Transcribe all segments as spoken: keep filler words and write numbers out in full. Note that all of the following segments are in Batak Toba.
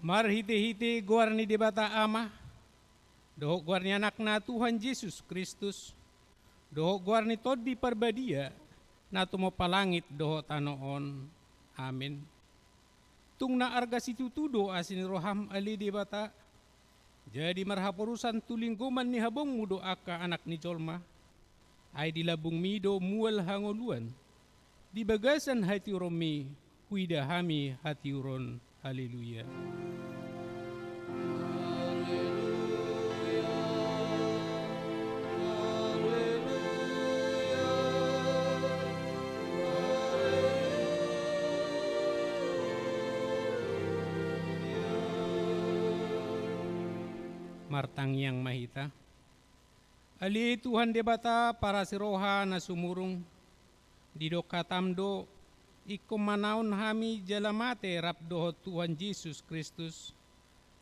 Marhite-hite goar ni Debata Ama, dohot goar ni Anakna Tuhan Jesus Kristus, dohot goar ni Tondi Parbadia, na tumompa langit dohot tano on. Amen. Tung na arga situtu do asi ni roham, ale Debata, jadi marhaporusan tu linggoman ni habongmu do angka anak ni jolma. Ai di lambungmi do mual hangoluan. Di bagasan hatiuronmi huida hami hatiuron. Haleluya. Martangiang ma hita. Ale Tuhan Debata parasi roha na sumurung, didok hataM do, ingkon manaon hami jala mate rap dohot Tuhan Jesus Kristus,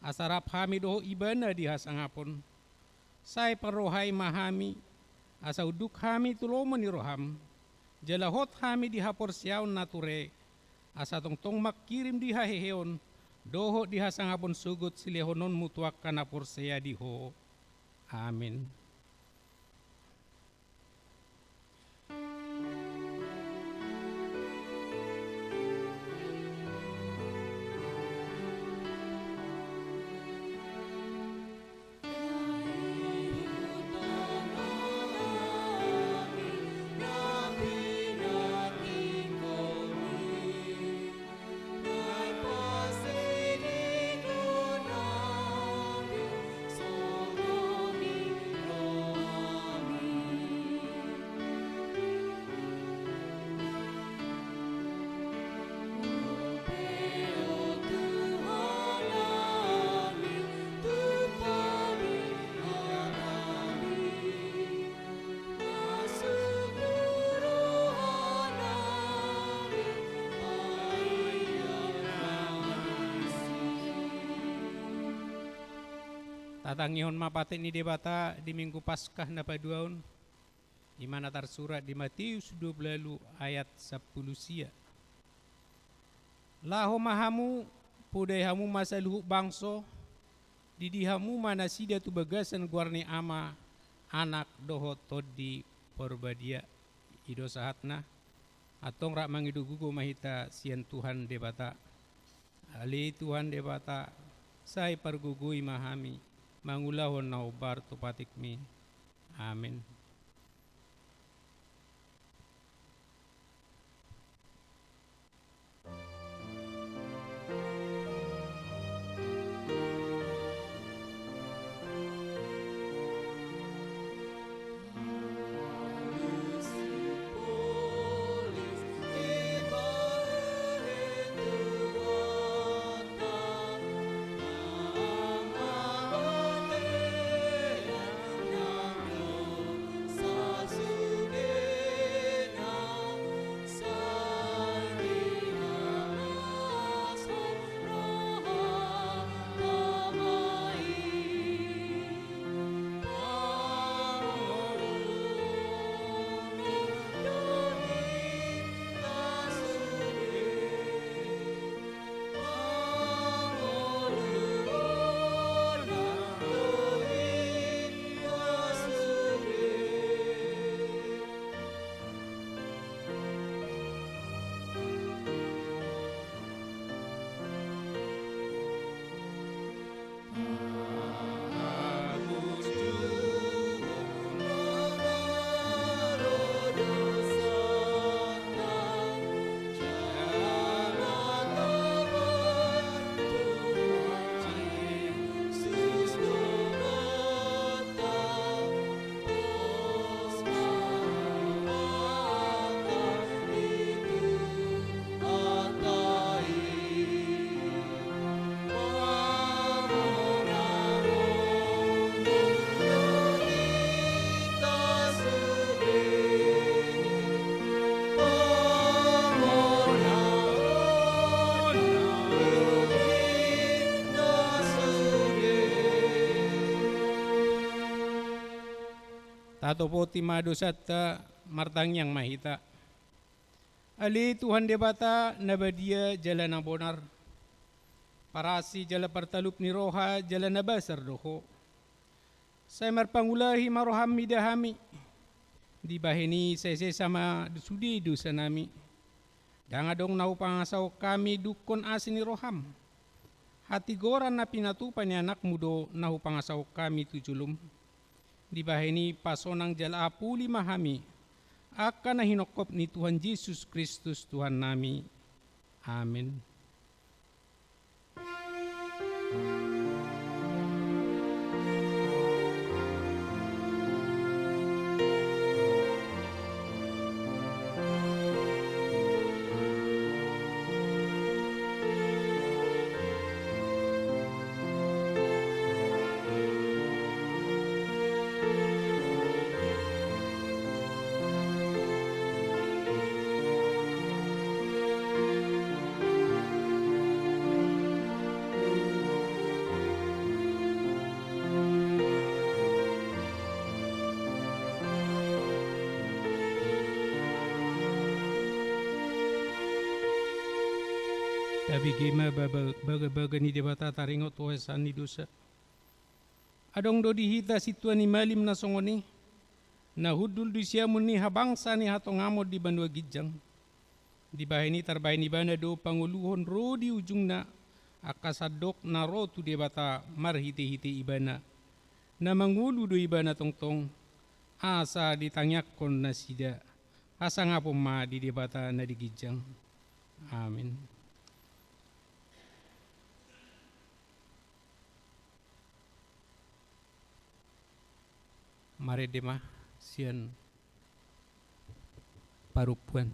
asa rap hami dohot Ibana di hasangapon. Sai parrohai ma hami, asa unduk hami tu lomo ni rohaM, jala hot hami di haporseaon na ture, asa tongtong mangkirim di haheheon dohot di hasangapon sogot silehononMu tu angka na porsea di Ho. Amen. Tatangihon ma patik ni Debata di Minggu Paskah na paduahon, i ma na tarsurat di Mateus dua pulu ualu ayat sampulu sia. Laho ma hamu, podai hamu ma saluhut bangso, didi hamu ma nasida tu bagasan goar ni Ama, Anak dohot Tondi Parbadia. I do sahatna. Antong rap mangido gogo ma hita sian Tuhan Debata. Ale Tuhan Debata, sai pargogoi ma hami mangulahon na hombar tu patikMi. Amen. Tatopoti ma dosanta, martangiang ma hita. Ale Tuhan Debata na badia jala na bonar, Parasi jala partalup ni roha jala na basar do Ho. Sai marpangulahi ma roham mida hami. Dibahen i sai sesa ma sude dosanami. Ndang adong na hupangasahon hami dungkon asi ni roham. Hatigoran na pinatupa ni anakmu do na hupangasahon hami tu jolom. Dibahen i pasonang jala apuli ma hami. Angka na hinophop ni Tuhan Jesus Kristus Tuhannami. Amen. Tabege ma baba-, bagabaga ni Debata taringot tu hasesaan ni dosa. Adong do di hita sintua ni malim na songon i, na hundul di siamun ni habangsa ni hatongamon di banua ginjang. Dibahen i tarbahen ibana do pangoluhon ro di ujungna, angka sandok na ro tu Debata marhitehite ibana. Na mangolu do ibana tongtong, asa ditangiangkon nasida. Hasangapon ma di Debata na di ginjang. Amin. Marende ma sian parompuan.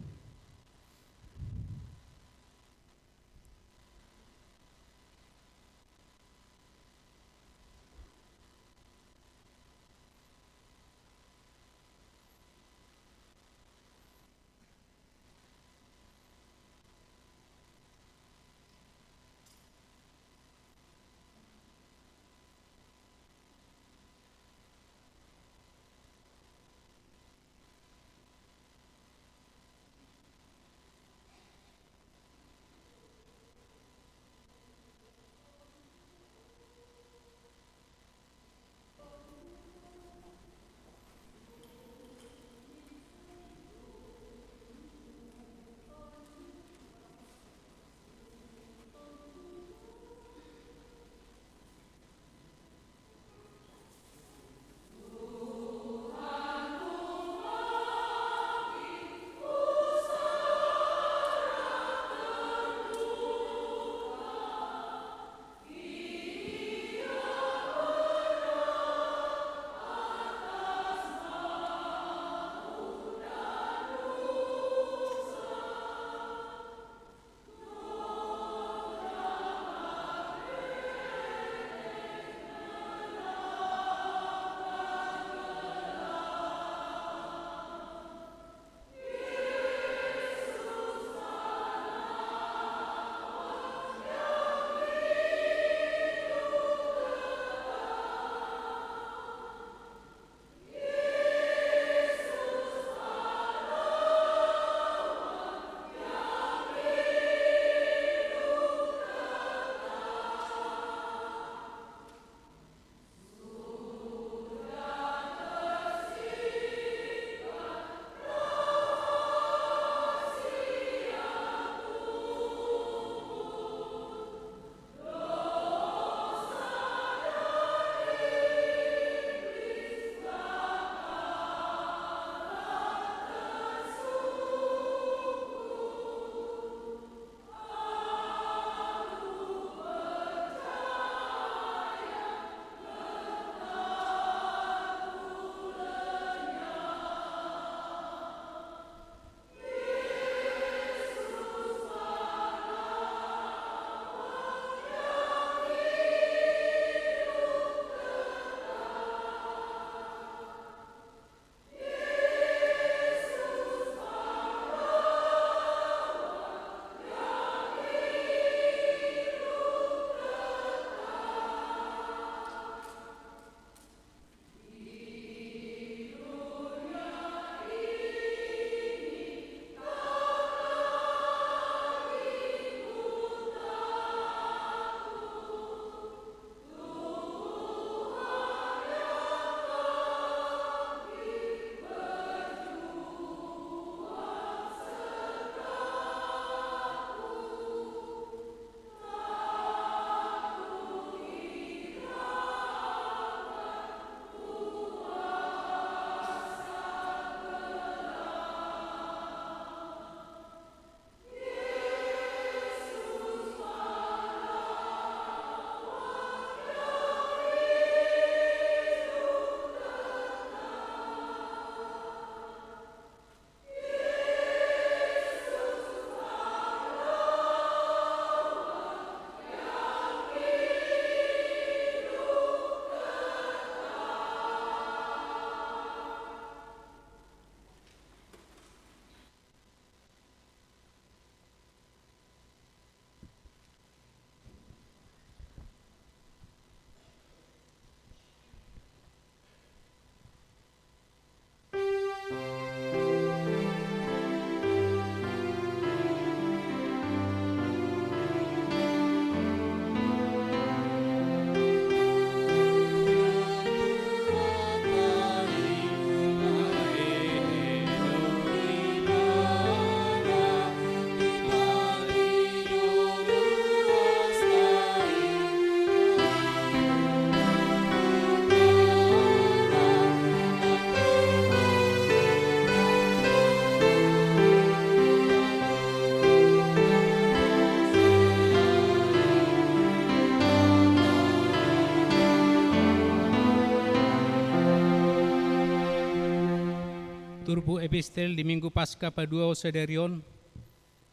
Turpuk epistel di Minggu Paska paduahon sadari on,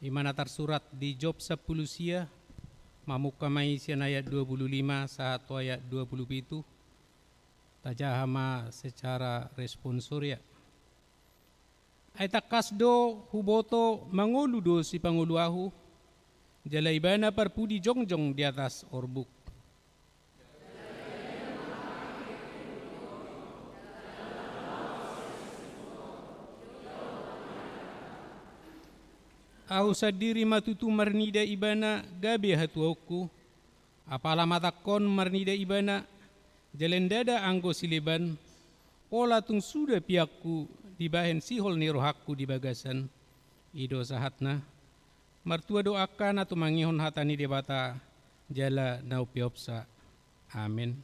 i ma na tarsurat di Job sampulu sia, mamungka ma i sian ayat dua pulu lima sahat tu ayat dua pulu pitu. Tajaha ma secara responsoria. Ai tangkas do huboto mangolu do sipangolu ahu, jala ibana parpudi jongjong di atas orbuk. Ahu sandiri ma tutu marnida ibana gabe hatuaonku, apala matangkon marnida ibana, jala ndada anggo sileban, pola tung suda piakku dibahen sihol ni rohangku di bagasan. I do sahatna. Martua do angka na tumangihon hata ni Debata jala na umpeopsa. Amen.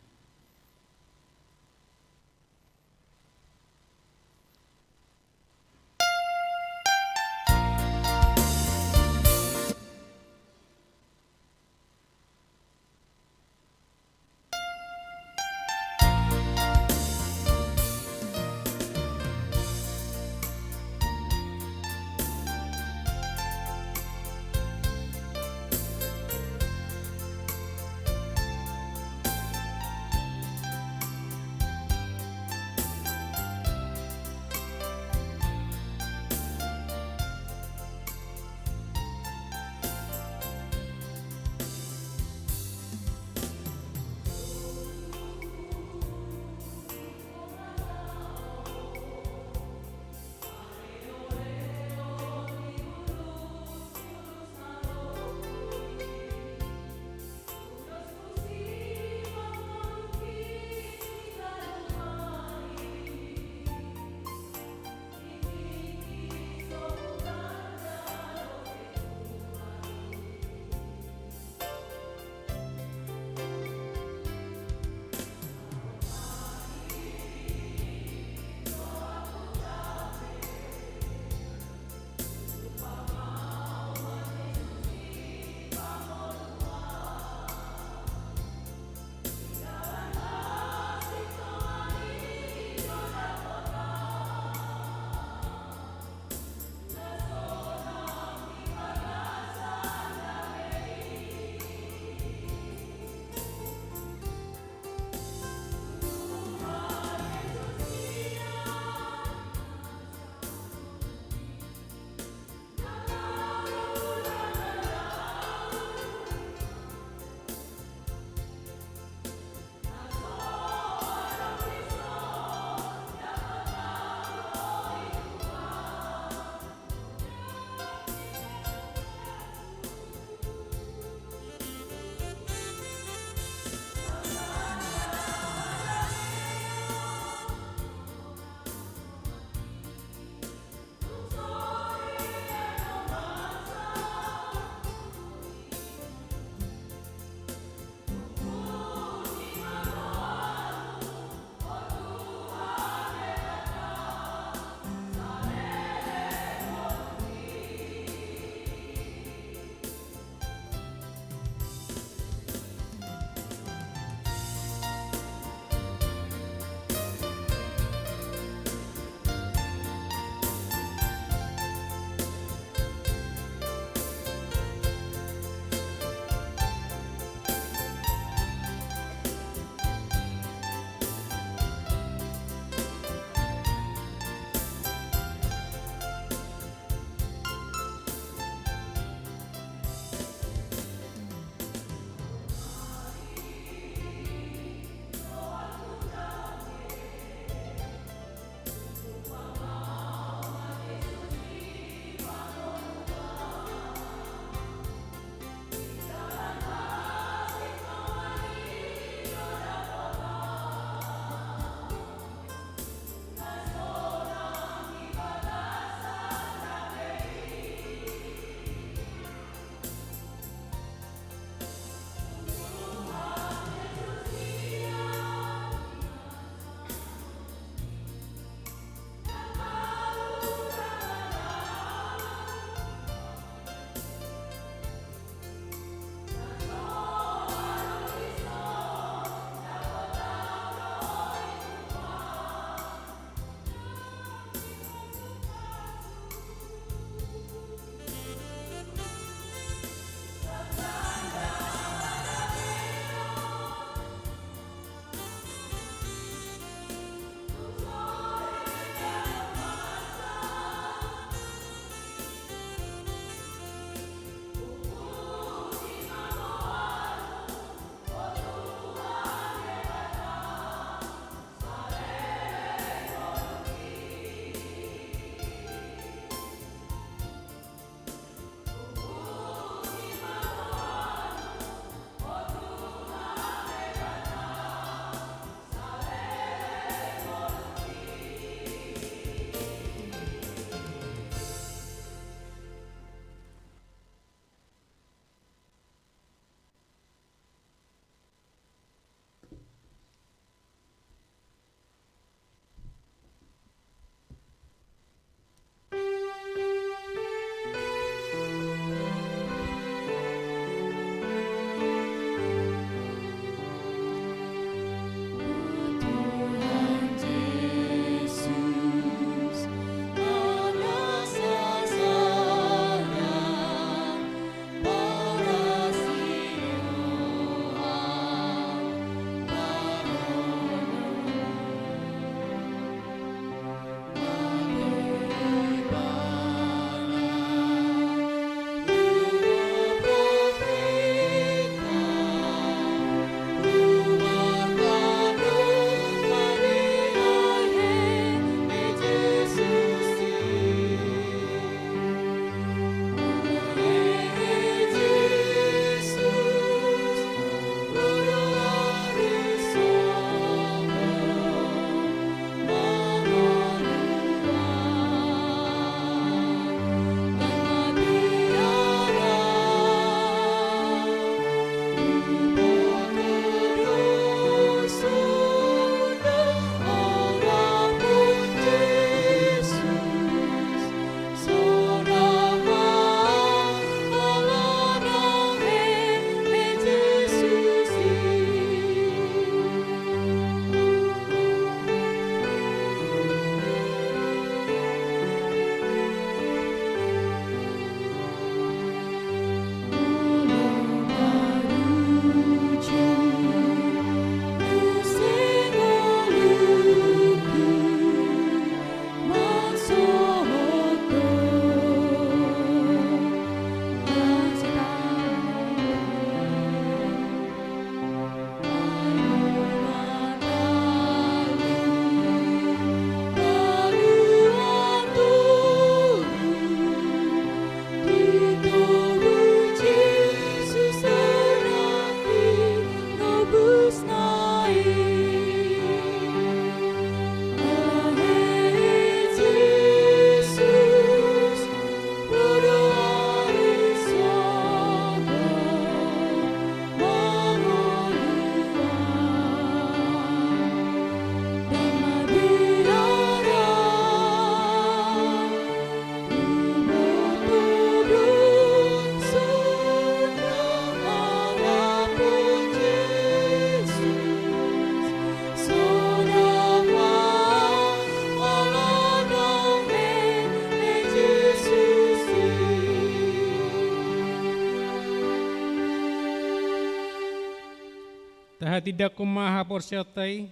Tahatindangkon ma haporseaonta i,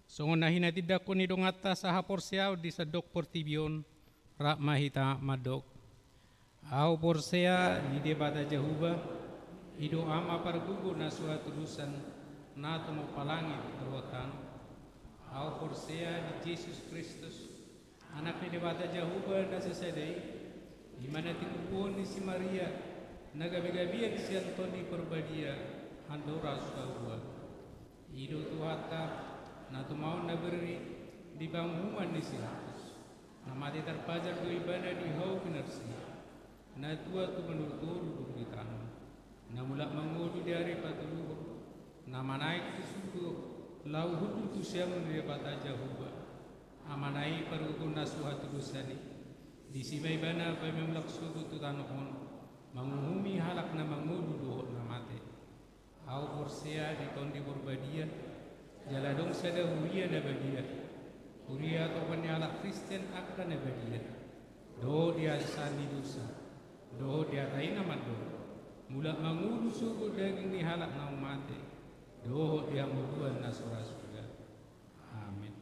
songon na hinatindangkon ni donganta sahaporseaon di sandok portibi on, rap ma hita mandok. Ahu porsea di Debata Jahowa, i do Ama pargogo na so hatudosan, na tumompa langit dohot tano. Ahu porsea di Jesus Kristus, Anak ni Debata Jahowa na sasada i, i ma na tinumbuhon ni si Maria, na gabegabean sian Tondi Parbadia, andorang so tua. I do Tuhanta, na tumaon na berri di panguhuman ni si Pilatus. Na mate tarpajar do ibana di hau pinarsia. Na tua tumandangkon toru di tano. Na mulak mangolu di ari patoluhon. Na manaek tu surgo, laho hundul tu siamun ni Debata Jahowa. Amana i pargogo na so hatudosan i. Disi ma ibana paima mulak sogot tu tano on, manguhumi halak na mangolu dohot na mate. Ahu porsea di Tondi Parbadia, jala adong sada huria na badia. Huria atopan ni halak Kristen angka na badia. Dohot di hasesaan ni dosa, dohot di hata i na mandok. Mulak mangolu sogot daging ni halak na mate, dohot di hangoluan na so ra suda. Amen.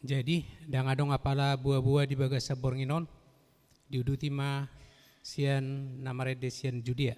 Jadi, ndang adong apala buabua di bagasan borngin on, diuduti ma sian na marende sian Judea.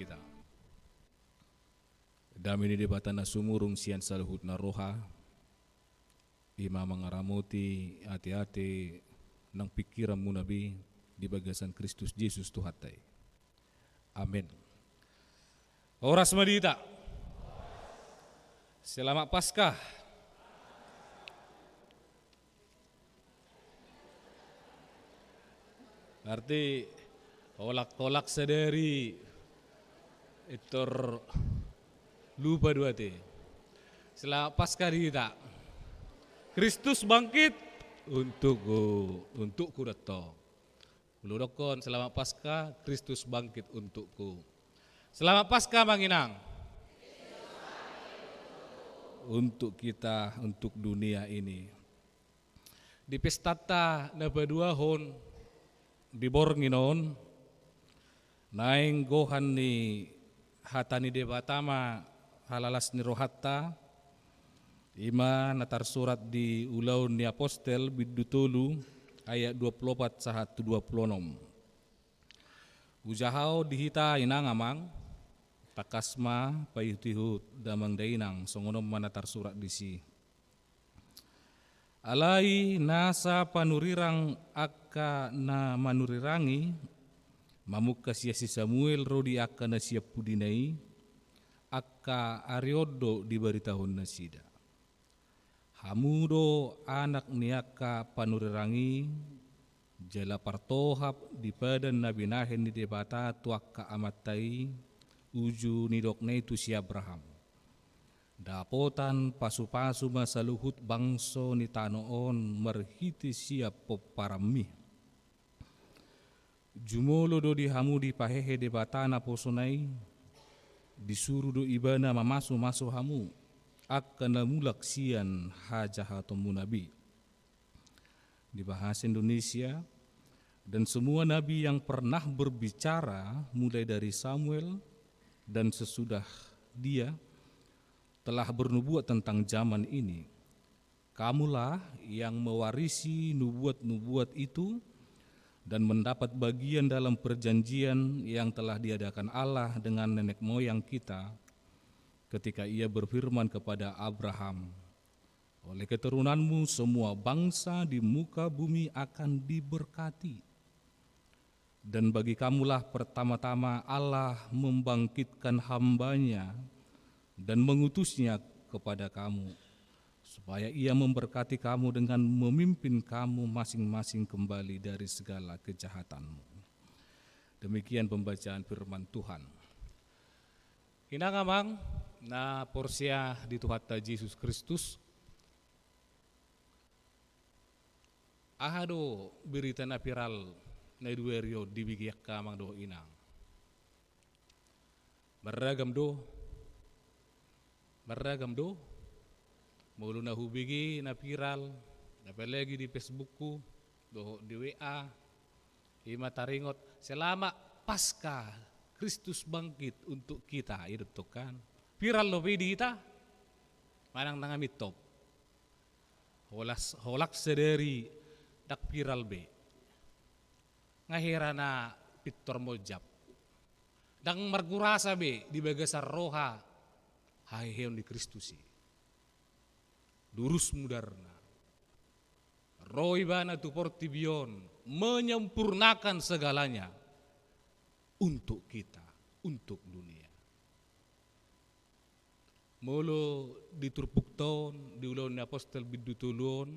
Kita. Dame ni Debata na sumurung sian saluhutna roha, i ma mangaramoti ateate nang pingkiranmuna be di bagasan Kristus Jesus Tuhanta i. Amen. Horas ma di hita. Selamat Paskah. Berarti horas-horas sadari pintor lupa do ate. Selamat Paskah di hita. Kristus bangkit untukku, untukku do tong. Olo, dokkon, Selamat Paskah, Kristus bangkit untukku. Selamat Paskah, Amang Inang. Untuk kita, untuk dunia ini. Di pestanta na paduahon di borngin on, naeng gohan ni hata ni Debata ma halalas ni rohanta, i ma na tarsurat di Ulaon ni Apostel, bindu tolu, ayat dua pulu opat sahat tu dua pulu onom. Hujahaon di hita, Inang, Amang, tangkas ma paihut-ihut, Damang Dainang, songon on ma na tarsurat disi. Alai nasa panurirang angka na manurirangi, mamungka sian si Samuel ro di angka na sian pudina i, angka ari on do dibaritahon nasida. Hamu do anak ni angka panurirang i, jala partohap di padan na binahen ni Debata tu angka amanta i, uju nidokna i tu si Abraham. Dapotan pasu-pasu ma saluhut bangso ni tano on marhite sian pomparanmi. Jumolo do di hamu dipahehe Debata naposona i, disuru do Ibana mamasu-masu hamu, angka na mulak sian hajahatonmuna be. Di bahasa Indonesia, dan semua nabi yang pernah berbicara mulai dari Samuel dan sesudah dia telah bernubuat tentang zaman ini. Kamulah yang mewarisi nubuat-nubuat itu dan mendapat bagian dalam perjanjian yang telah diadakan Allah dengan nenek moyang kita ketika Ia berfirman kepada Abraham, "Oleh keturunanmu semua bangsa di muka bumi akan diberkati." Dan bagi kamulah pertama-tama Allah membangkitkan hamba-Nya dan mengutus-Nya kepada kamu, supaya Ia memberkati kamu dengan memimpin kamu masing-masing kembali dari segala kejahatanmu. Demikian pembacaan firman Tuhan. Inang amang na porsea di Tuhanta Jesus Kristus, aha do berita na viral na dua ari on dibege angka amang dohot inang? Marragam do, marragam do. Molo na hubege na viral, apalagi di Facebookku dohot di W A, ima taringot, "Selamat Paskah, Kristus bangkit untuk kita," i do tong kan. Viral dope di hita? Manang nunga mintop? Holas, holan sadari ndang viral be. Nga hera na pintor monjab. Ndang margurasa be di bagasan roha haheheon ni Kristus i. Durus mudarna. Ro Ibana tu portibi on menyempurnakan segalanya untuk kita, untuk dunia. Molo di turpukta on, di Ulaon ni Apostel bindu tolu on,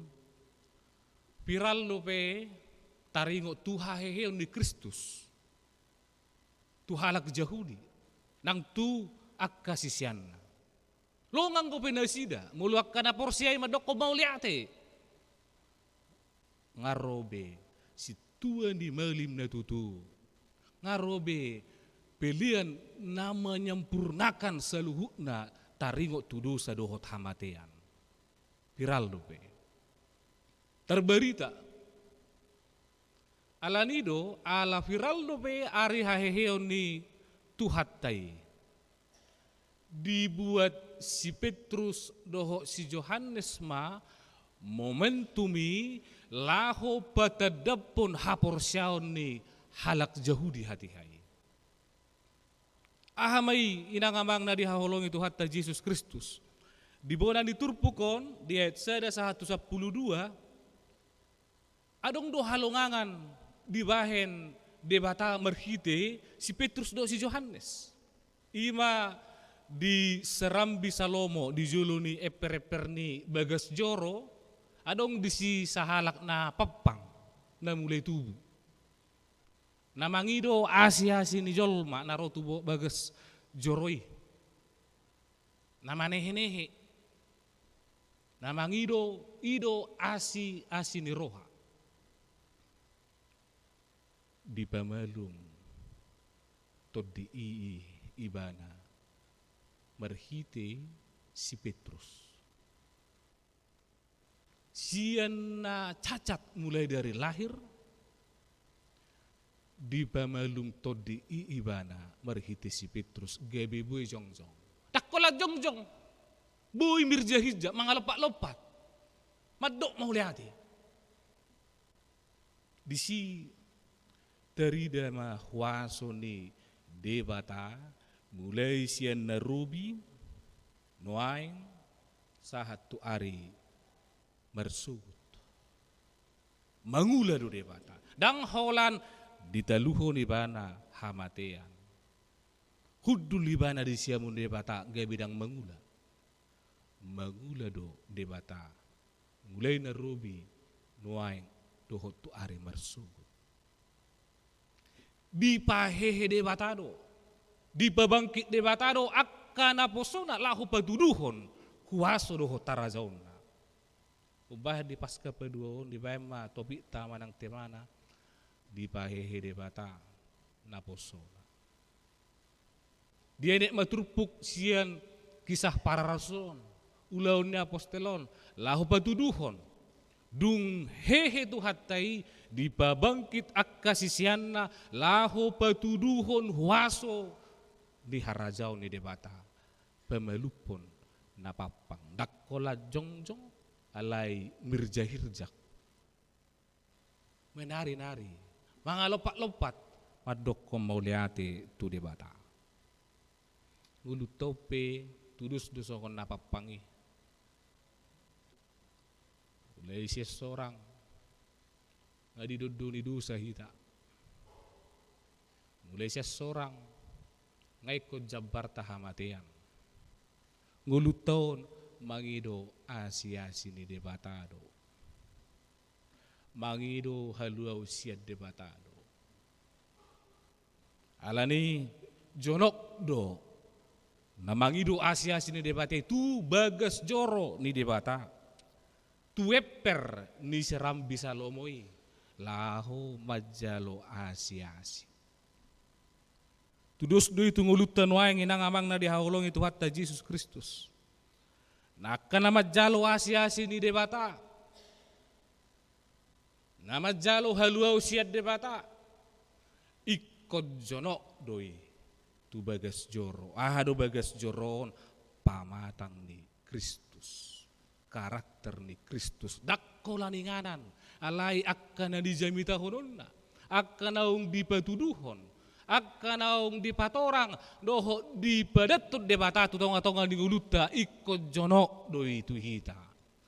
viral dope taringot tu haheheon ni Kristus tu halak Jahudi nang tu angka siseanna. Longang dope nasida, molo angka na porsea i mandokkon mauliate. Nga ro be sintua ni malim na tutu. Nga ro be pelean na menyempurnakan saluhutna taringot tu dosa dohot hamatean. Viral dope. Tarbarita. Alani do, ala viral dope ari haheheon ni Tuhanta i. Dibuat si Petrus dohot si Johannes ma momentum i laho patandaphon haporseaon ni halak Jahudi hatiha i. Aha ma i inang amang na dihaholongi Tuhanta Jesus Kristus? Di bona ni turpuk on, di ayat sada sahat tu sampulu dua, adong do halongangan dibahen Debata marhite si Petrus dohot si Johannes. I ma di Serambi Salomo, di jolo ni emper-emper ni bagas joro, adong disi sahalak na pampang, na mulai tubu. Na mangido asi-asi ni jolma na ro tu bo-, bagas joro i. Na manehe-nehe. Na mangido, ido asi-asi ni roha. Dipamalum tondi i ibana marhite si Petrus. Sian na cacat mulai dari lahir, dipamalum tondi i ibana marhite si Petrus, gabe boi jongjong. Ndang holan jongjong. Boi mirja-hirja, mangalompat-lompat. Mandok mauliate. Disi tarida ma huaso ni Debata, mulai sian na robi, nuaeng, sahat tu ari marsogot. Mangula do Debata. Ndang holan ditaluhon ibana hamatean. Hundul ibana di siamun Debata, gabe ndang mangula. Mangula do Debata. Mulai na robi, nuaeng, dohot tu ari marsogot. Dipahehe Debata do, dipabangkit Debata do angka naposona laho patuduhon huaso dohot harajaonna. Umbahen di Paska paduahon, dibahen ma topikta manang temana, dipahehe Debata naposona. Dienet ma turpuk sian Kisah Pararasul on, Ulaon ni Apostel on, laho patuduhon. Dung hehe Tuhanta i, dipabangkit angka siseanna, laho patuduhon huaso ni harajaon ni Debata. Pamalumhon na pampang. Ndang holan jongjong, alai mirja-hirja. Menari-nari, mangalompat-lompat, mandokkon mauliate tu Debata. Ngolunta on pe tudos do songon na pampang i. Mulai sian sorang, nga didondoni dosa hita. Mulai sian sorang, nga ingkon jambarta hamatean. Ngolunta on mangido asi-asi ni Debata do. Mangido haluaon sian Debata do. Alani jonok do na mangido asi-asi ni Debata i tu bagas joro ni Debata, tu emper ni Serambi Salomo i, laho manjalo asi-asi. Tudos do i tu ngolunta nuaeng inang amang na dihaholongi Tuhanta Jesus Kristus. Na angka na manjalo asi-asi ni Debata, na manjalo haluaon sian Debata, ingkon jonok do i tu bagas joro. Aha do bagas joro on? Pamatang ni Kristus. Karakter ni Kristus. Ndang holan inganan, alai angka na dijamitahononna, angka naung dipatuduhon, angka naung dipatorang dohot dipadanton Debata tu tonga-tonga ni ngolunta, ingkon jonok do i tu hita.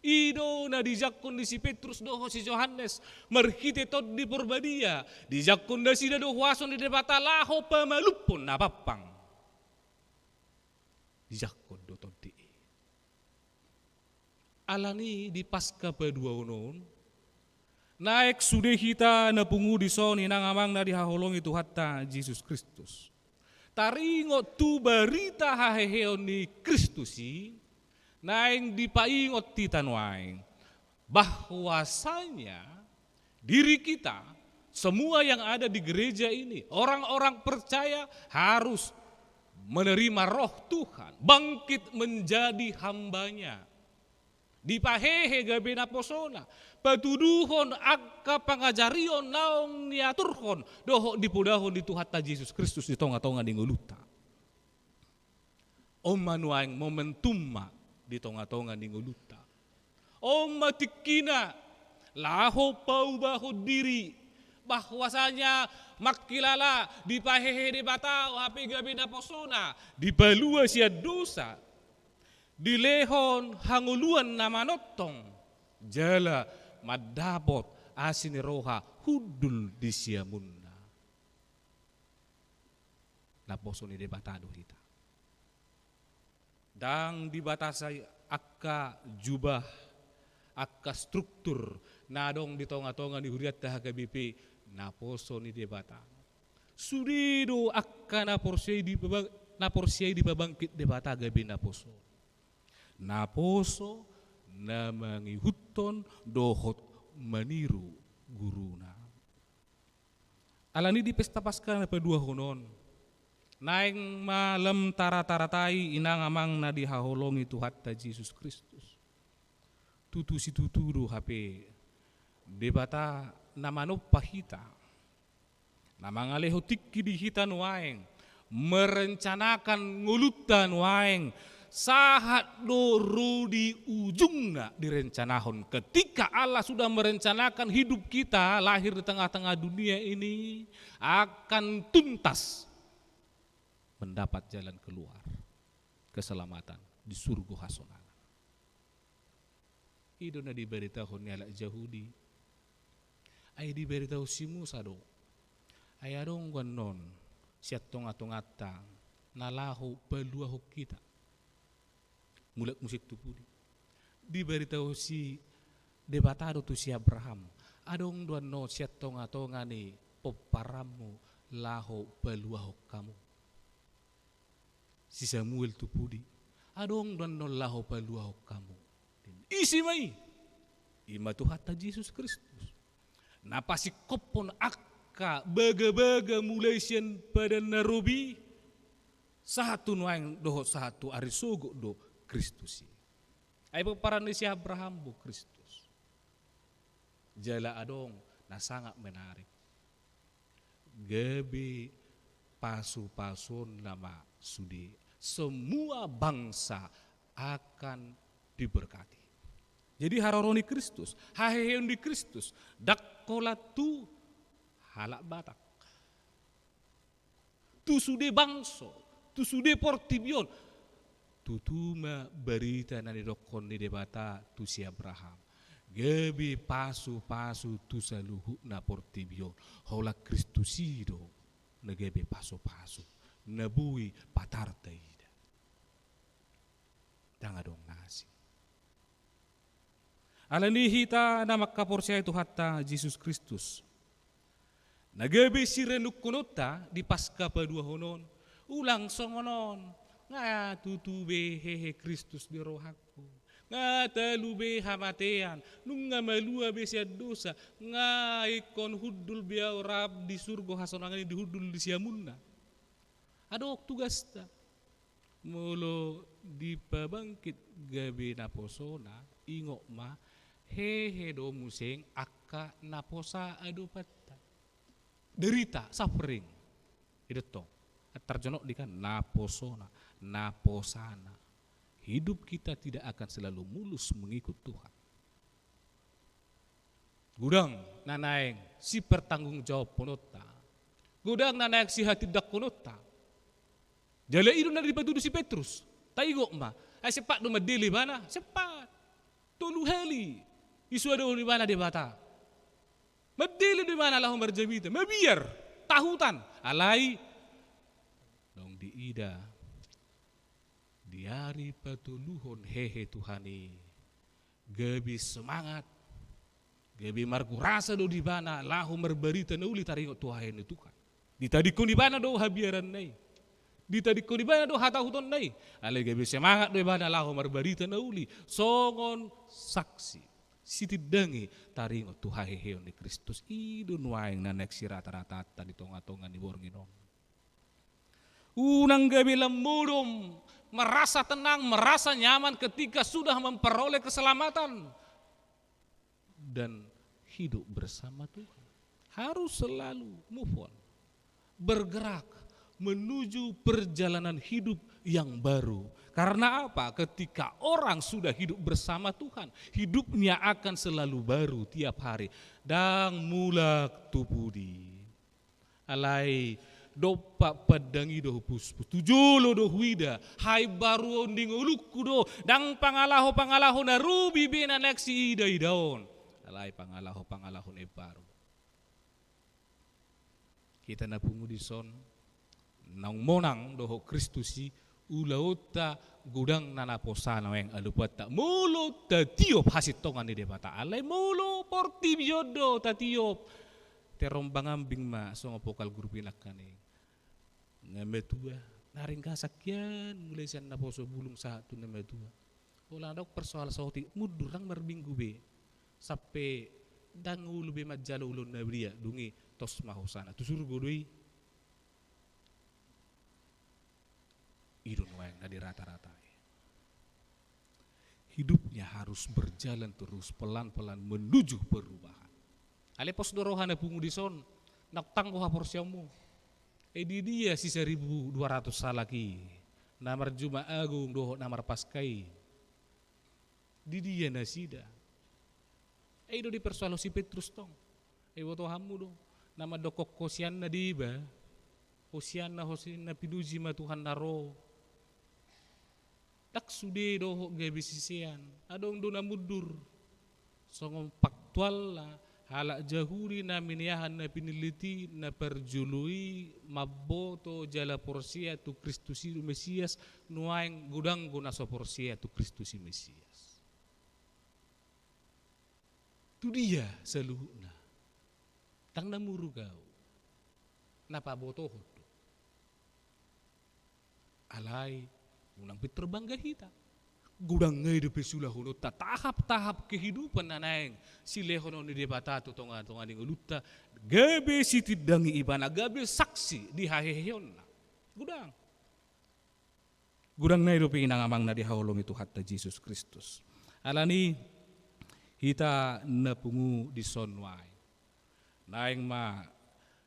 I do na dijangkon ni si Petrus dohot si Johannes marhite Tondi Porbadia. Dijangkon nasida do huaso ni Debata laho pamalumhon na pampang. Dijangkon do tondi i. Alani di Paska paduahon on, naeng sude hita na pungu dison inang amang na dihaholongi Tuhanta Jesus Kristus, taringot tu barita haheheon ni Kristus i, naeng dipaingot hita nuaeng bahwasanya diri kita, semua yang ada di gereja ini, orang-orang percaya harus menerima Roh Tuhan, bangkit menjadi hamba-Nya. Dipahehe gabe naposona, patuduhon angka pangajarion naung niaturhon dohot dipodahon ni Tuhanta Jesus Kristus di tonga-tonga ni ngolunta. On ma nuaeng momentum ma di tonga-tonga ni ngolunta. On ma tingkina laho paubahon diri, Bahwasanya mangkilala dipahehe Debata do hape gabe naposona, dipalua sian dosa, dilehon hangoluan na manongtong, jala mandapot asi ni roha hundul di siamunna. Naposo ni Debata do hita. Ndang dibatasi angka jubah, angka struktur na adong di tonga-tonga ni hurianta H K B P, naposo ni Debata. Sude do angka na porsea i dipabang-, na porsea i dipabangkit Debata gabe naposo. Naposo na mangihuthon dohot maniru guruna. Alani di pesta Paskah na paduahon on, naeng ma lam tarata-ratai inang amang na dihaholongi Tuhanta Jesus Kristus. Tutu situtu do hape Debata na manompa hita, na mangalehon tingki di hita nuaeng, merencanakan ngolunta nuaeng, sahat do ro di ujungna direncanahon. Ketika Allah sudah merencanakan hidup kita lahir di tengah-tengah dunia ini akan tuntas mendapat jalan keluar keselamatan di surgo hasonangan. I do na dibaritahon ni halak Jahudi. Ai dibaritahon si Musa do. Ai adong do annon sian tonga-tonganta na laho paluahon hita. Mulak muse tu pudi. Dibaritahon si Debata do tu si Abraham. Adong do annon sian tonga-tonga ni pomparanmu laho paluahon hamu. Si Samuel tu pudi. Adong do annon laho paluahon hamu. Ise ma i? I ma Tuhanta Jesus Kristus. Na pasingkophon angka baga-baga mulai sian padan na robi, sahat tu nuaeng dohot sahat tu ari sogot do Kristus i. Ai pomparan ni si Abraham do Kristus. Jala adong na sangat menarik. Gabe pasu-pasuonna ma sude. Semua bangsa akan diberkati. Jadi haroro ni Kristus, haheheon ni Kristus, ndang holan tu halak Batak. Tu sude bangso, tu sude portibi on. Tutu ma barita na nidokkon ni Debata tu si Abraham. Gabe pasu-pasu tu saluhutna portibi on. Holan Kristus i do na gabe pasu-pasu, na boi patartaida. Ndang adong na asing. Alani hita na mangkaporseai Tuhanta Jesus Kristus, na gabe sirenungkononta di Paska paduahon on, ulang songon on, nga tutu be hehe Kristus di rohangku, nga talu be hamatean, nunga malua be sian dosa, nga ingkon hundul be au rap di surgo hasonangan i, dihundul di siamunna. Adong tugasta. Molo dipabangkit gabe naposona, ingot ma, hehe do muse angka naposa adopanta. Derita, suffering. I do tong. Tarjonok di kan naposona, naposana. Hidup kita tidak akan selalu mulus mengikut Tuhan. Godang na naeng sipertanggungjawabhononta. Godang na naeng sihatindangkononta. Jala i do na dipatudu si Petrus. Taingot ma. Ai sempat do mandele ibana? Sempat. Tolu hali. Disuadahon ibana Debata. Mandele do ibana laho marjamita. Mabiar. Tahutan. Alai. Naung diida. Di ari patoluhon hehe Tuhan i. Gabe semangat, gabe margurasa do di ibana laho marbarita na uli taringot tu haheheon ni Tuhan. Ditadingkon ibana do habiaranna i. Ditadingkon ibana do hatahutonna i. Alai gabe semangat do ibana laho marbarita na uli. Songon saksi. Sitindangi taringot tu haheheon ni Kristus. I do nuaeng na naeng sirata-ratanta di tonga-tonga ni borngin on. Unang gabe lam modom, merasa tenang, merasa nyaman ketika sudah memperoleh keselamatan dan hidup bersama Tuhan. Harus selalu move on. Bergerak, menuju perjalanan hidup yang baru. Karena apa? Ketika orang sudah hidup bersama Tuhan, hidupnya akan selalu baru tiap hari. Ndang mulak tu pudi. Alai dompak pandang i do hupuspus, tu jolo do huida haimbaruon ni ngolungku do, ndang pangalaho-pangalaho na robi be na naeng siida-ida on. Alai pangalaho-pangalaho na imbaru. Hita na pungu dison, naung monang dohot Kristus i, ulaonta godang na naposo nuaeng adopanonta. Molo tatiop hasintongan ni Debata, alai molo portibi on do tatiop, terombang-ambing ma songon vokal grup i nangkaning. Na matua, na ringgasak hian mulai sian naposo bulung sahat tu na matua. Holan adong persoalan saotik, mundur ndang marminggu be. Sampe ndang olo be manjalo ulaon na badia, dung i tos ma hosana. Tu surgo do i. I do nuaeng na dirata-rata i. Hidupnya harus berjalan terus pelan-pelan menuju perubahan. Alai pos do roha na pungu dison, naung tanggo haporseaonmu. E, di dia si saribu dua ratus halak i, na marjuma agung dohot na marpaska i? Di dia nasida? E, i do dipersoal si Petrus tong. E, botohanmu do, na mandokkon hosianna deba, hosianna, hosianna pinuji ma Tuhan na ro. Ndang sude dohot gabe sisean, adong do na mundur. Songon faktualna, halak Jahudi na miniahan na pinillit i, na parjolo i mamboto jala porsea tu Kristus i do Mesias, nuaeng godang do na so porsea tu Kristus i Mesias. Tu dia saluhutna? Ndang na muruk au. Na pabotohon do. Alai, unang pintor bangga hita. Godang nai dope siulahononta, tahap-tahap kehidupan na naeng silehonon ni Debata tu tonga-tonga ni ngolunta, gabe sitindangi ibana, gabe saksi di haheheonna. Godang. Godang nai dope inang amang na dihaholongi Tuhanta Jesus Kristus. Alani hita na pungu dison nuaeng. Naeng ma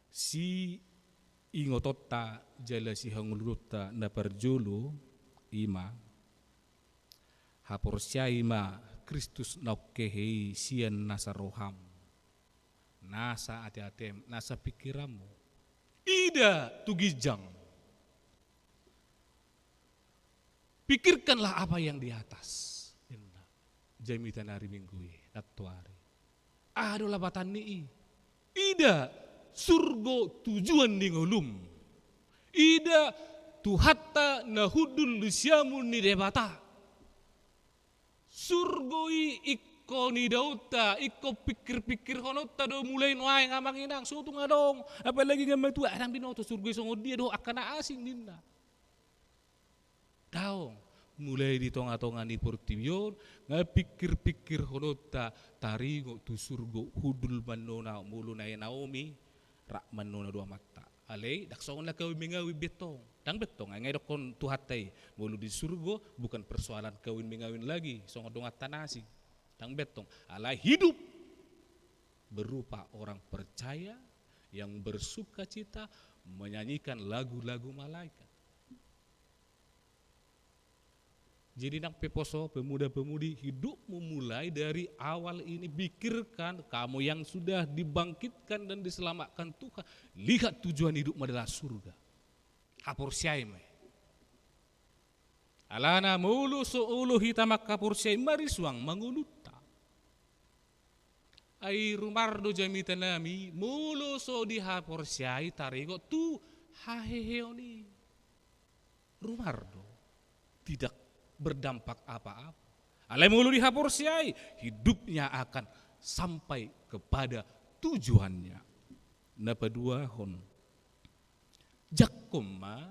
siingotonta jala sihangoluonta na parjolo, i ma, haporseai ma Kristus na ongkehe i sian nasa roham, nasa ateatem, nasa pingkiranmu. Ida tu ginjang. Pikirkanlah apa yang di atas, ninna jamita na ari Minggu i nantoari. Aha do lapatan ni i? Ida surgo tujuan ni ngolum. Ida Tuhanta na hundul di siamun ni Debata. Surgo i ingkon idaonta, ingkon pingkir-pingkirhononta do mulai nuaeng amang inang, so tung adong, apalagi nga matua, ndang binoto surgo i songon dia dohot angka na asing ninna. Daong, mulai di tonga-tonga ni portibi on, nga pingkir-pingkirhononta taringot tu surgo, hundul mannona molo na i Naomi, rap mannona do amanta. Alai, ndang songon na kawin mengawin be tong. Ndang be tong, ai nga idokkon Tuhanta i, molo di surgo, bukan persoalan kawin mengawin lagi, songon donganta na asing. Ndang be tong, alai hidup berupa orang percaya yang bersukacita menyanyikan lagu-lagu malaikat. Jadi nang pe poso, pemuda-pemudi, hidupmu mulai dari awal ini pikirkan, kamu yang sudah dibangkitkan dan diselamatkan Tuhan, lihat tujuan hidupmu adalah surga. Haporseai ma i. Alana molo so olo hita mangkaporseai, marisuang ma ngolunta. Ai rumar do jamita nami, molo so dihaporseai taringot tu haheheon i. Rumar do. Tidak berdampak apa-apa. Alai molo dihaporseai, hidupnya akan sampai kepada tujuannya. Na paduahon. Jangkon ma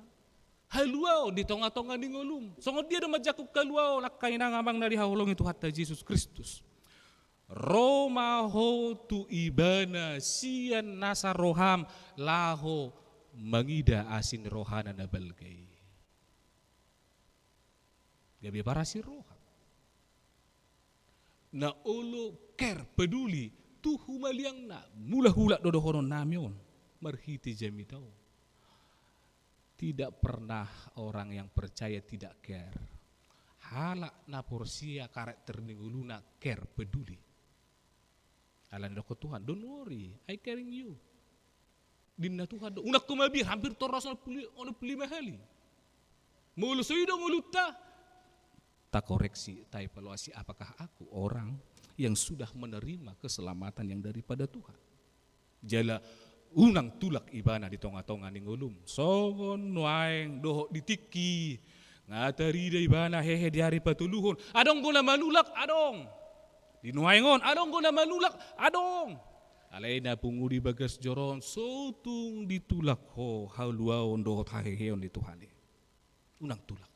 haluaon di tonga-tonga ni ngolum. Songon dia do manjangkon haluaon, angka inang amang na dihaholongi Tuhanta Jesus Kristus? Ro ma ho tu Ibana sian nasa roham laho mangida asi ni rohana na balga i. Gabe parasi roha. Na olo care, peduli tu humaliangna, mulak-ulak do dohonon nami on marhite jamita on. Tidak pernah orang yang percaya tidak care. Halak na porsea karakter ni ngoluna care, peduli. Alani didok Tuhan, "Don't worry, I caring you." Ninna Tuhan do, unang ho mabiar, hampir torus onom pulu, onom pulu lima hali. Molo so i do ngolunta, takoreksi, taevaluasi, apakah aku orang yang sudah menerima keselamatan yang daripada Tuhan? Jala unang tulak ibana di tonga-tonga ni ngolum. Songon nuaeng dohot di tingki, nga tarida ibana hehe di ari patoluhon. Adong do na manulak, adong. Di nuaeng on, adong do na manulak, adong. Alai na pungu di bagas joro on, so tung ditulak ho haluaon dohot haheheon ni Tuhan i. Unang tulak.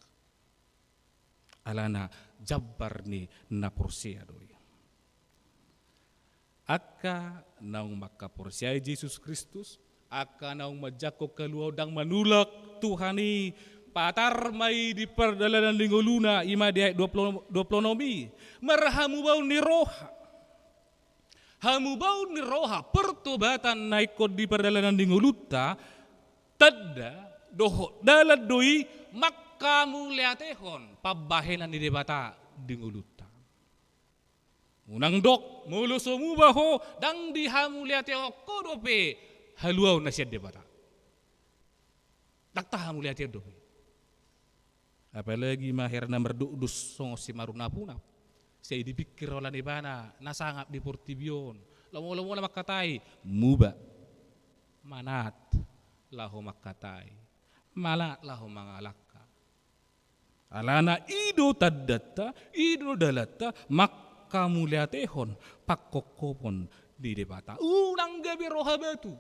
Alana jambar ni na porsea do i. Angka naung mangkaporseai Jesus Kristus, angka naung manjangkon haluaon, ndang manulak Tuhan i, patar ma i di pardalanan ni ngoluna, i ma di ayat dua pulu, dua pulu onom i, marhamubaon ni roha. Hamubaon ni roha, pertobatan na ingkon di pardalanan ni ngolunta, tanda dohot dalan do i mangkamauliatehon pambahenan ni Debata di ngolunta. Unang dok, molo so muba ho, ndang dihamauliatehon ho dope haluaon na sian Debata. Ndang tahamauliatehon dope. Apalagi ma hira na mardukdus songon si Marunapunap. Sai dipingkir holan ibana na sangap di portibi on. Lomo-lomo na mangkatai, muba. Manat laho mangkatai. Manat laho mangalangka. Alana i do tandanta, i do dalanta manghamauliatehon pangkophopon ni Debata. Unang gabe roha batu.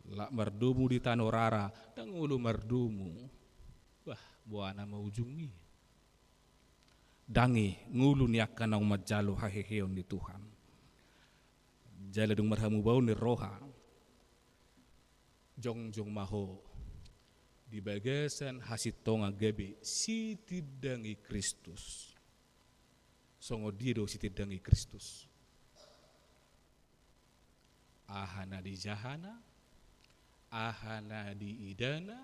Lak mardomu di tano rara, ndang olo mardomu. Bah, boana ma ujung i. Ndang i ngolu ni angka naung manjalo haheheon ni Tuhan. Jala dung marhamubaon ni roha, jongjong ma ho di bagasan hasintongan gabe sitindangi Kristus. Songon dia do sitindangi Kristus? Aha na dijahana, aha na diidana,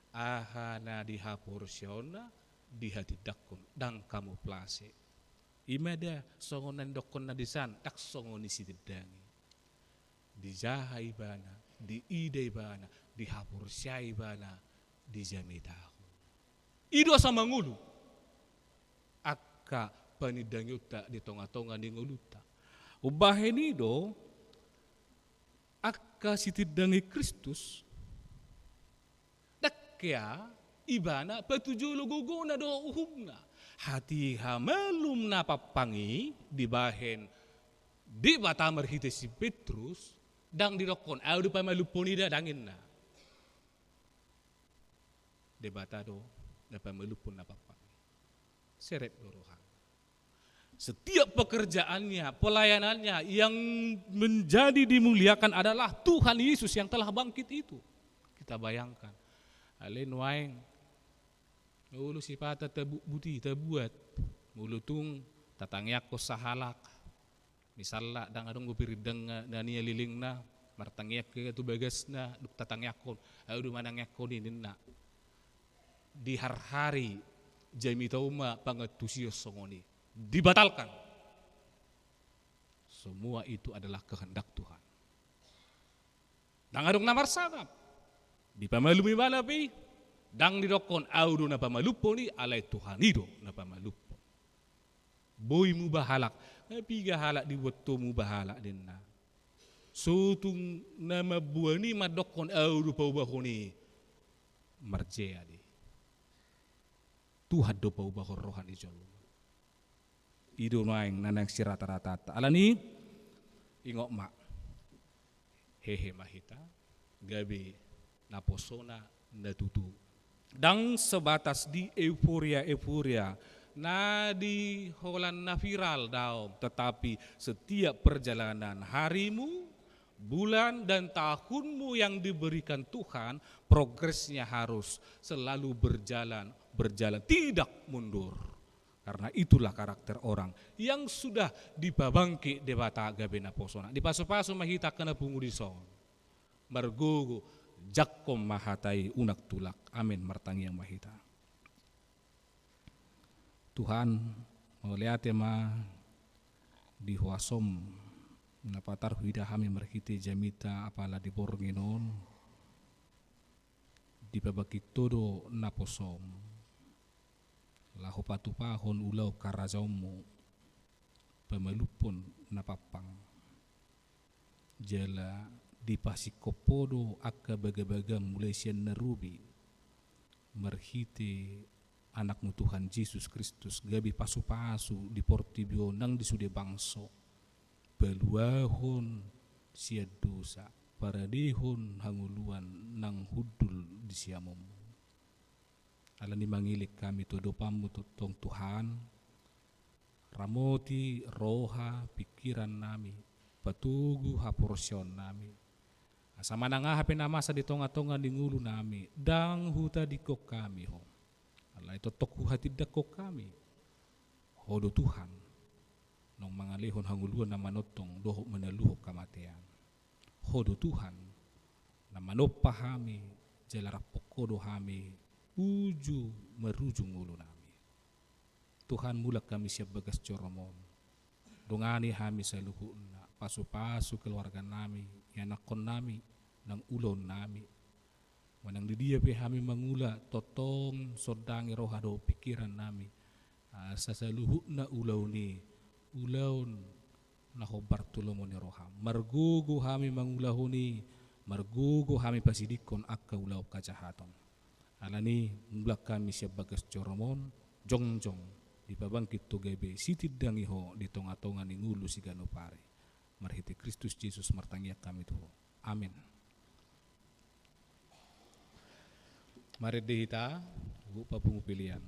aha na dihaporseaonna, dihatindangkon, ndang kamuflase. I ma da songon na nidokkon na disan, ndang songon i sitindangi. Dijaha ibana, diida ibana, dihaporseai ibana, dijamitahon. I do asa mangolu angka panindangionta di tonga-tonga ni ngolunta. Umbahen i do angka sitindangi Kristus, ndang hea ibana patujolo gogona dohot uhumna. Hatiha malum na pampang i dibahen Debata marhite si Petrus, ndang didokkon, "Ahu do pamalumhon i da," ndang ninna. Debata do na pamalumhon na pampang i. Serep do rohana. Setiap pekerjaannya, pelayanannya yang menjadi dimuliakan adalah Tuhan Yesus yang telah bangkit itu. Kita bayangkan. Alai nuaeng, olo sipata tabutbuti, tabuat. Molo tung tatangiangkon sahalak. Misalna, ndang adong dope rindang na nialilingna, martangiang hea tu bagasna, dung tatangiangkon, "Ahu do manangiangkon i," ninna. Diharhari jamita on ma pangantusion songon i. Dibatalkan. Semua itu adalah kehendak Tuhan. Ndang adong na marsangap. Dipamalum ibana pe i, ndang didokkon, "Ahu do na pamalumhon i," alai Tuhan i do na pamalumhon. Boi muba halak, nga piga halak dibuat ho muba halak ninna. So tung na mamboan i mandokkon, "Ahu do paubahon i," marjea do i. Tuhan do paubahon roha ni jolma. I do nuaeng na naeng sirata-ratanta. Alani, ingot ma. Hehe ma hita, gabe naposona na tutu. Ndang sebatas di euforia-euforia na di holan na viral daong, tetapi setiap perjalanan harimu, bulan, dan tahunmu yang diberikan Tuhan, progresnya harus selalu berjalan, berjalan, tidak mundur. Karena itulah karakter orang yang sudah dipabangkit Debata gabe naposona. Dipasu-pasu ma hita angka na pungu dison. Margogo, Jangkon ma hata i unang tulak. Amen. Martangiang ma hita. Tuhan, mauliate ma di huasom na patar huida hami marhite jamita apala di borngin on, dipabangkit Ho do naposom, laho patupahon ulaon harajaonMu, pamalumhon na pampang. Jala dipasingkop Ho do angka bagabagaM mulai sian na robi, marhite AnakMu Tuhan Jesus Kristus, gabe pasupasu di portibi on nang di sude bangso, paluahon sian dosa, paradehon hangoluan nang hundul di siamunMu. Alani i mangelek hami tu adopanMu tongtong Tuhan, ramoti roha pingkirannami, patogu haporseaonnami, asa manang aha pe na masa di tongatonga ni ngolunami, ndang hutadingkon hami Ho. Alai tongtong huhatindangkon hami, Ho do Tuhan, naung mangalehon hangoluan na manongtong dohot manaluhon hamatean. Ho do Tuhan, na manompa hami, jala raphon Ho do hami uju maruju ngolunami. Tuhan, mulak hami sian bagas joroMon. Dongani hami saluhutna, pasupasu keluarganami, ianakkonnami, nang ulaonnami. Manang di dia pe hami mangula, tongtong sondangi roha dohot pingkirannami. Asa saluhutna ulaon i, ulaon na hombar tu lomo ni rohaM. Margogo hami mangulahon i, margogo hami pasidingkon angka ulaon hajahaton. Alani i, mulak hami sian bagas joroMon, jongjong dipabangkit Ho gabe sitindangi Ho di tongatonga ni ngolu siganup ari. Marhite Kristus Jesus martangiang hami tu Ho. Amen. Marende hita, huhut papungu pelean.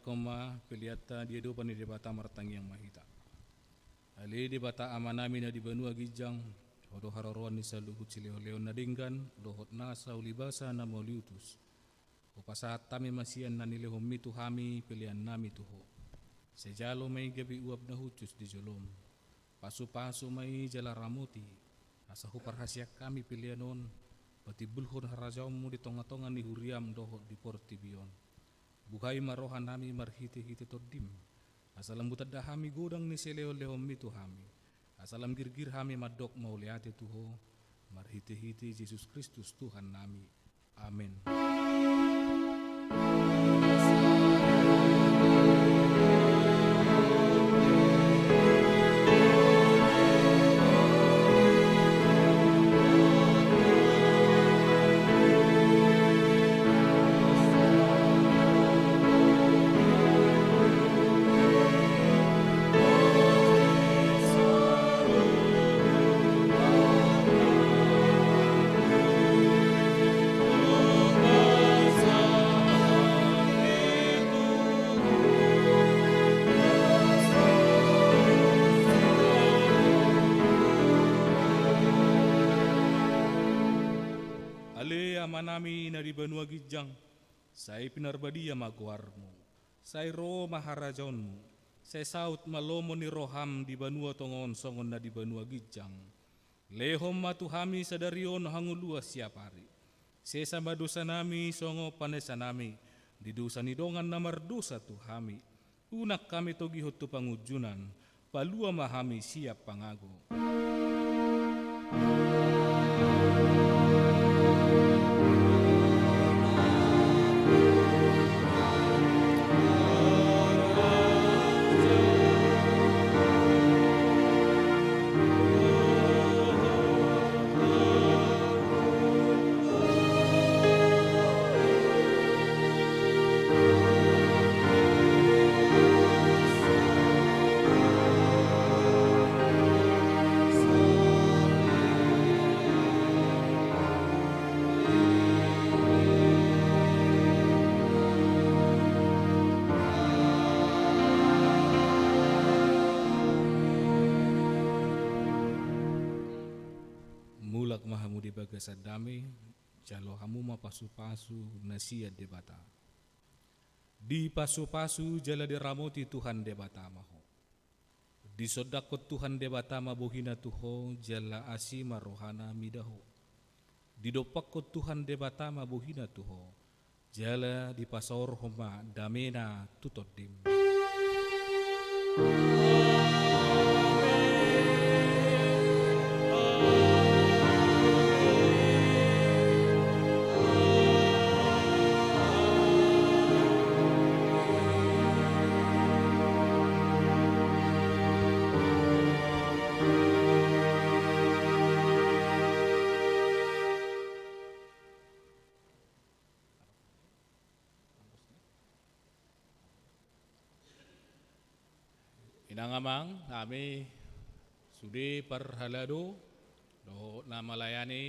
Homa peleanta di adopan ni Debata, martangiang ma hita. Ale Debata Amanami na di banua ginjang, Ho do haroroan ni saluhut silehonlehon na denggan dohot nasa ulibasa na mauliutus. Hupasahat hami ma sian na nilehonMi tu hami peleannami tu Ho. Sai jalo ma i gabe uap na hushus di jolom. Pasupasu ma i jala ramoti, asa huparhaseang hami pelean on patimbulhon harajaonMu di tongatonga ni huriaM dohot di portibi on. Buhai ma rohanami marhitehite TondiM, asa lam hutanda hami godang ni silehonlehonMi tu hami, asa lam girgir hami mandok mauliate tu Ho, marhitehite Jesus Kristus Tuhannami. Amen. Ale Amanami na di banua ginjang, sai pinarbadia ma goarMu. Sai ro ma harajaonMu. Sai saut ma lomo ni rohaM di banua tonga on songon na di banua ginjang. Lehon ma tu hami sadari on hangoluan siap ari. Sesa ma dosanami songon panesanami di dosa ni dongan na mardosa tu hami. Unang hami togihon tu pangunjunan, palua ma hami sian pangago. Mulak ma hamu di bagasan dame, jalo hamu ma pasupasu na sian Debata. Dipasupasu jala diramoti Tuhan Debata ma ho. Disondangkon Tuhan Debata ma bohina tu ho, jala asi ma rohana mida ho. Didompakkon Tuhan Debata ma bohina tu ho, jala dipasaorhon ma damena tu tondim. Inang amang, hami sude parhalado dohot na malayani